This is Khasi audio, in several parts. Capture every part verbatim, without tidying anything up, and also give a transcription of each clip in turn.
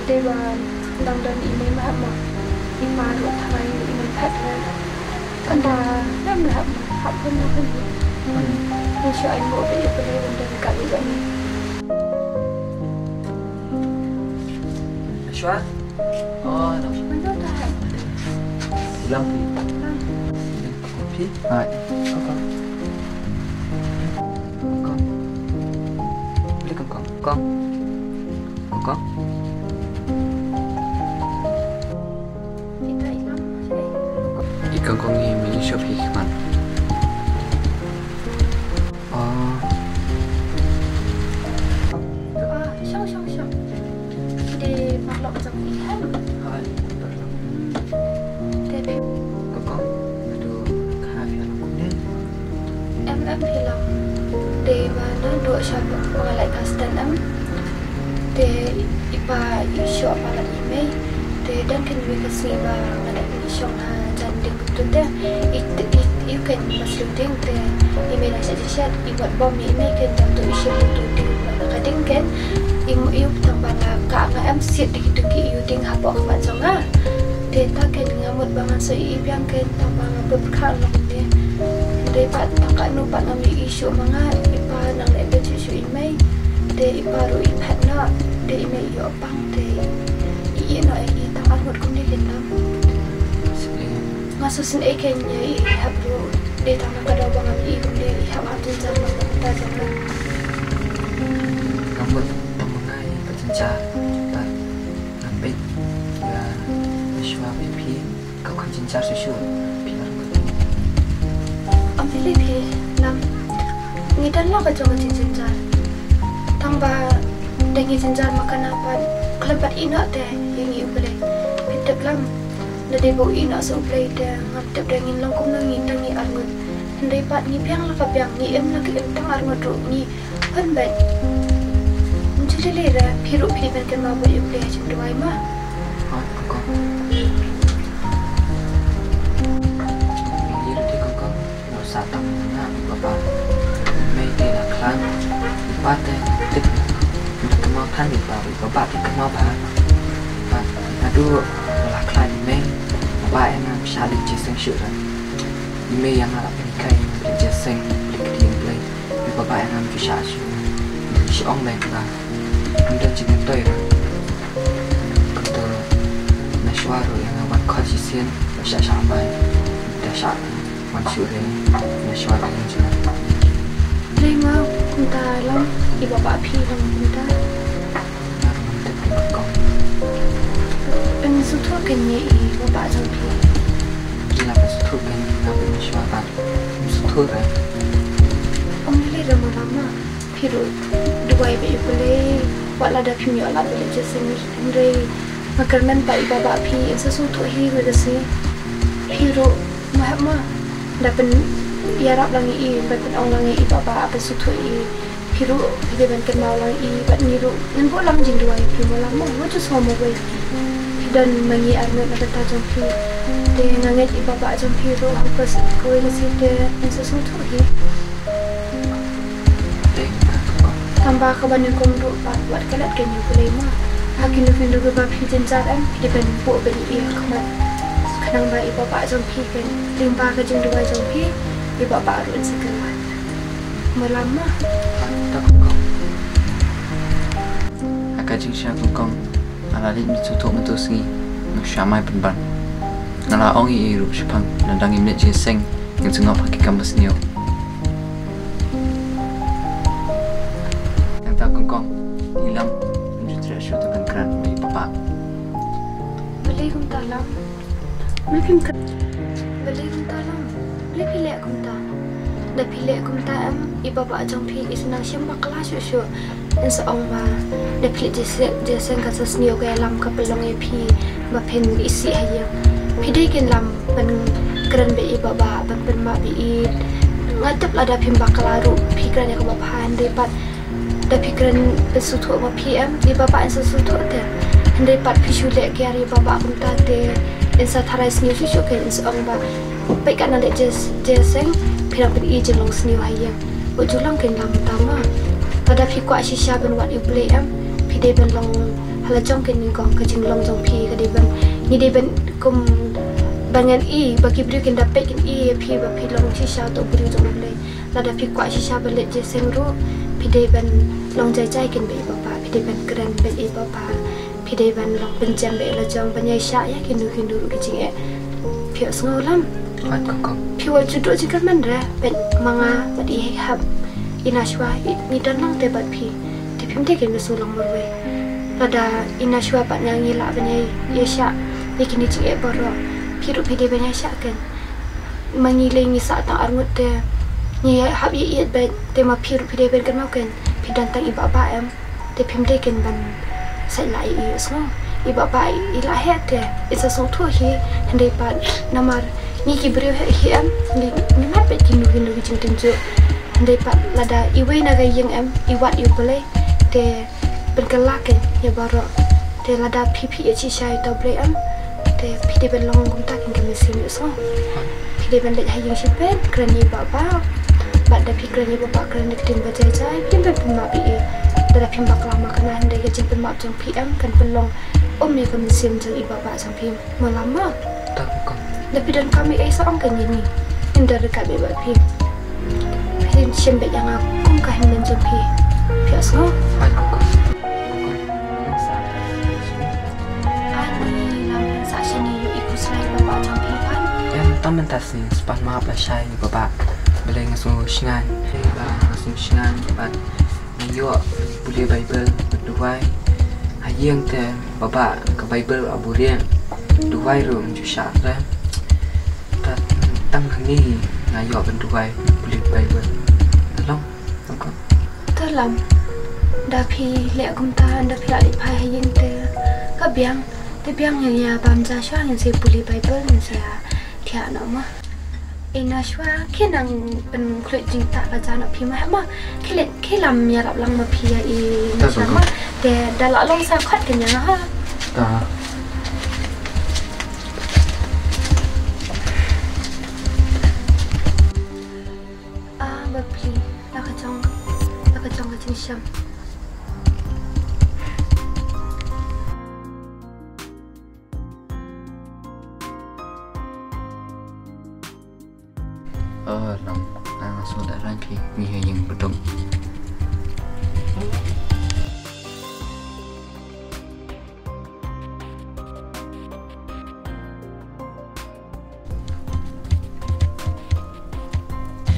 Te ba dang don i mei ma hap ma. I pa ruh tharai i mei phet re. Ynda lam hap ma, hap pun na pun. Ni shu ai mo be i pun re ynda ka i ba ni. Ashwa? Oh, no. Ynda ta hap. Lam phi. Lam. Phi? Hai. Kong kong. Kong kong. Beli kong kong. Kong. Kong kong. Kita ilang. I kong kong hi mi shop hi khmat. Oh. Ah, shong shong shong. Te parlok jong i han. Hai. Te phi. Kong kong, nadu kha phi alam kumne? Em em phi lam. Te ba na du sha ba ngalai ka stand em. Te i pa i shu palat i mei. Te dang kynmaw ka sngi ba nga dang i shong ha jan ding tu te. I i i ken ba shu ding te. I mei na sha sha i wat bom i mei ken dang tu i shu tu ding ba ka ding ken. I mu i tang ba nga ka nga em sit dei tu ki i ding ha pok ba jong nga. Te ta ken nga mut ba ngan soi i biang ken tang ba nga bep kha long te. Te pat tang ka nu pat ngam i shu ma nga i pa nang le be shu i mei. Te i pa ruh i phet na te i mei i opang te i i no i tang arngut kum ni ken lam. Nga so sin e ken i hap ruh te tang ka daw ba ngam i kum te i hap hap tin jan ma ta jan ma. Ngam mut tang ba nga i pa tin jan ta. Nga peit ïa Ashwa ba i phi ka khun jynjar shuh shuh. Phi lar ngut. Am phi lei phi lam ngi don la ka jong ka jingjynjar. Tang ba da ngi jynjar ma ka na pat khlem pat ïeh noh te ïa ngi U Blei. Phi tip lam da dei ba u ïeh noh sa U Blei te ngam tip da ngin long kumno ngi tang ngi arngut. Hynrei pat ngi biang la ka biang ngi im la ka im tang arngut ruh ngi Pynbeit. Nju lili re phi ruh phi dei ban kynmaw ba ïa u Blei ha jingduwai ma. Hooid kong kong. Ngi ruh te kong kong. Ngi sa tam na i baba. Mei te la khlaiñ. I pa te tip. Ngi kynmaw than i pa i baba te kynmaw ba. Ba naduh la khlaiñ i mei. Baba ïa nga bishah leit jingïaseng shuh re. I mei ïa nga la pynhikai ïa nga leit jingïaseng leit kti ïa u Blei. Ïa baba ïa nga mut shu shah shuh. Shu ong lei kata. Ym don jingmyntoi ruh. Kato na shuwa ruh ïa nga wan khot shisien ba shah shah mai. Da shah wan shuh re na shuwa ruh ïa nga jingmyntoi. Lei ma kumta long i baba phi long kumta. Nga ruh ngam tip kong. Pynsngewthuh kane i baba jong phi. Ki la pynsngewthuh kane nga ba na shuwa ba. Sngewthuh re. Ym lei re ma lama. Phi ruh duwai ba ïa u Blei. Wat lada phim ïoh lad ba leit jingïaseng hynrei nga kyrmen ba i baba phi yn sa sngewthuh hi ba da sngi. Phi ruh ma hap ma. Da pynïarap lang ïa i, ban pynong lang ïa i baba, ban sngewthuh ïa i. Phi ruh phi dei ban kynmaw lang ïa i bad ngi ruh ngan buh lang jingduwai ïa phi ma lama. Wat ju sngew mawei. Phi don ma ngi arngut na bynta jong phi. Te nga ngeit i baba jong phi ruh ha ka kawei ka sngi te yn sa sngewthuh hi. Tang ba kaba nyngkong ruh pat wat klet kane u Blei ma. Ha kino kino kiba phi jynjar em phi dei ban buh ban ïa i ha khmat. Khnang ba i baba jong phi kan lyngba ka jingduwai jong phi i baba ruh yn sa kyrpad. Malam ma. Ha ka jingshisha kong kong nga la leit mynshuwa mynta u sngi nga shu mai pynban. Nga la ong ïa i ruh shaphang lada ngim leit jingïaseng ngin sa ngop ha ki kam basniew. Nangta kong kong i Lam ym ju treh shuh te ban kren bad i papa. Balei kumta Lam? Balei phim kren? Balei kumta Lam? Balei phi leh kumta? Da phi leh kumta em i baba jong phi i sa nang shem bakla shuh shuh. Yn sa ong ba da phi leit jingïaseng ka sa sniew ka ïalam ka pynlong ïa phi ba phin isih ha ïing. Phi dei kin Lam ban kren bad i baba ban pynmap ïa i. Nga tip lada phim bakla ruh phi kren ïa kaba bha hynrei pat da phi kren pynsngewthuh ma phi em i baba yn sa sngewthuh te. Hynrei pat phi shu leh kiar ïa i baba kumta te yn sa tharai sniew shuh shuh ke yn sa ong ba peit ka nang leit jingïaseng phi dang pyn-i jinglong sniew ha ïing. Wat ju long kein Lam ta ma. Lada phi kwah shisha ban wad ïa u Blei em phi dei ban long La jong ka nyngkong, ka jinglong jong phi ka dei ban, ngi dei ban kum ban ngan i ba ki briew kin da peit, kin i ïa phi ba phi long shisha uto u briew jong U Blei. Lada phi kwah shisha ban leit jingïaseng ruh, phi dei ban long jai jai kin bad i baba, phi dei ban kren bad i baba, phi dei ban long pynjem bad i la jong, ban ïaishah ïa kino kino ruh ki jingeh. Phi ïohsngew, Lam? Wat, kong kong. Phi wat ju duh jingkyrmen re bad ma nga bad i hap, i Nashwa, i, ngi don lang te bad phi. Te phim dei kin ïohsngew long marwei. Lada i Nashwa bad nga ngi lah ban ïa, ïaishah ïa kine jingeh baroh, phi ruh phi dei ban ïaishah ken. Ma ngi lei ngi sah tang arngut te ngi hap ïaieit bad, te ma phi ruh phi dei ban kynmaw ken, phi don tang i baba em. Te phim dei ken ban sait lah ïa i, ïohsngew. I baba i lah heh te i sa sngewthuh hi, hynrei pat namar ngi ki briew hi em, ngi, ngi mad bad kino kino ki jingtynjuh. Hynrei pat lada iwei na ka ïing em i wad ïa U Blei, te pynkylla ken ïa baroh. Te lada phi, phi ïeit shisha ïa uta U Blei em, te phi dei ban long kumta ken ka mynsiem, ïohsngew. Phi dei ban leit ha ïing shiphew, kren ïa i baba. Bad da phi kren ïa i baba, kren da ka ktien ba jai jai, phim dei pynmap ïa i. Lada phim bakla ma kane, hynrei ka jingpynmap jong phi em kan pynlong um ïa ka mynsiem jong i baba jong phi. Mo Lam mo? Te kong kong. Da phi donkam ei ei sa ong kane, ngi, ngin da ryngkat bad phi. Phin shim beit ïa nga kum ka hynmen jong phi. Phi ïohsngew? Wat, kong kong. Ani, Lam, sa shane ïa i khuslai baba jong phi pat. Em, tang mynta shisien, span map lashai ïa i baba. Balei nga sngew shngaiñ? Ba nga sngew shngaiñ bad nga ïoh pule Baibl bad duwai. Ha ïing te baba ka Baibl ka buhrieh. Duwai ruh ym ju shah re. Te tang hangne hi nga ïoh ban duwai, pule Baibl. Te long, long kong. Te Lam, da phi leh kumta, da phi lah leit phai ha ïing te ka biang, te biang ngin ïa bam ja shuwa, ngin sa pule Baibl, ngin sa thiah noh mo. I Nashwa, khie nang pynkhluit jingtah ka ja noh phi mo, heh mo. Khie leit, khie lam ïarap lang ma phi ïa i Nashwa mo. Te da lah long sa khot kynja nga ha. Ta. Ah, bapli, la ka jong, la ka jong ka jingshem. Oh, Lam, nga sngew da rang phi, ngi ha ïing ba duk.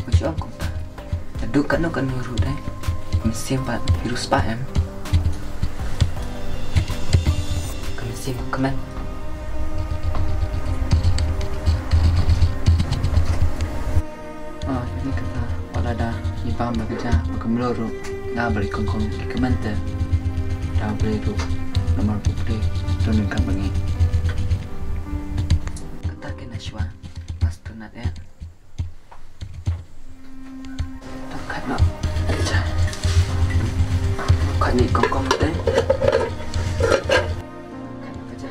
Ka shu ong kumta. Haduh katno katno ruh dei, ka mynsiem pat phi ruh spah em. Ka mynsiem kmen. Ah, ïa kata, wat lada ngi bam da ka ja ba kumno ruh, nga bad i kong kong i kmen te da U Blei ruh, namar ba U Blei don ryngkat bad ngi. Kata ka Nashwa, Master Nat eh. Tang kat noh ka ja. Kat ni kong kong te. Kat noh ka ja.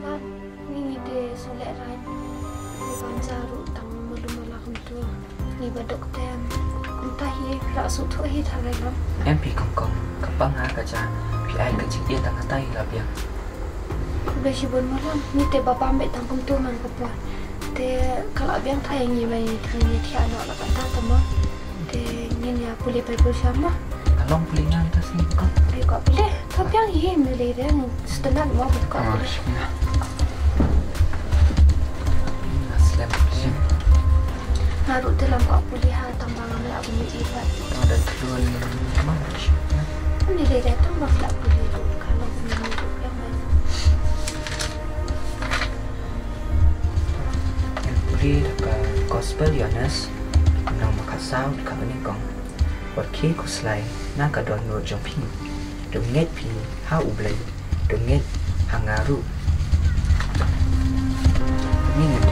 Lam, ngi ngi te shu lehrain. Ngi ban ja ruh tang malu mala kumto. Ngi ba dok tem. Kumta hi, phi la sngewthuh hi tharai Lam. Em phi kong kong, ka pang ha ka ja, phi ai ka jingïeit tang katai la biang. Khublei shibun mo Lam, ngi te ba bam beit tang kumto man ka por. Te ka la biang tharai ngi ba ngi tharai ngi thiah noh la katta ta mo. Te ngin ïa pule Baibl sha mo. Ka long pule ngan ta sngewthuh. Pule ko pule. Ka biang hi, me lei re, sngewtynnat mo, ka pule. Nga slem pule. Nga ruh te Lam ka pule ha, tang ba ngam lah ban ïohi pat. Tang da thlun ma. Me lei re, tang ba lah pule ruh, ka long pule ruh, biang ban. Pule da ka Gospel Ïoannis, lynnong ba khatsaw, dkhot ba nyngkong. Wat khie khuslai na ka dohnud jong phi. To ngeit phi ha U Blei, to ngeit ha nga ruh. Ngeit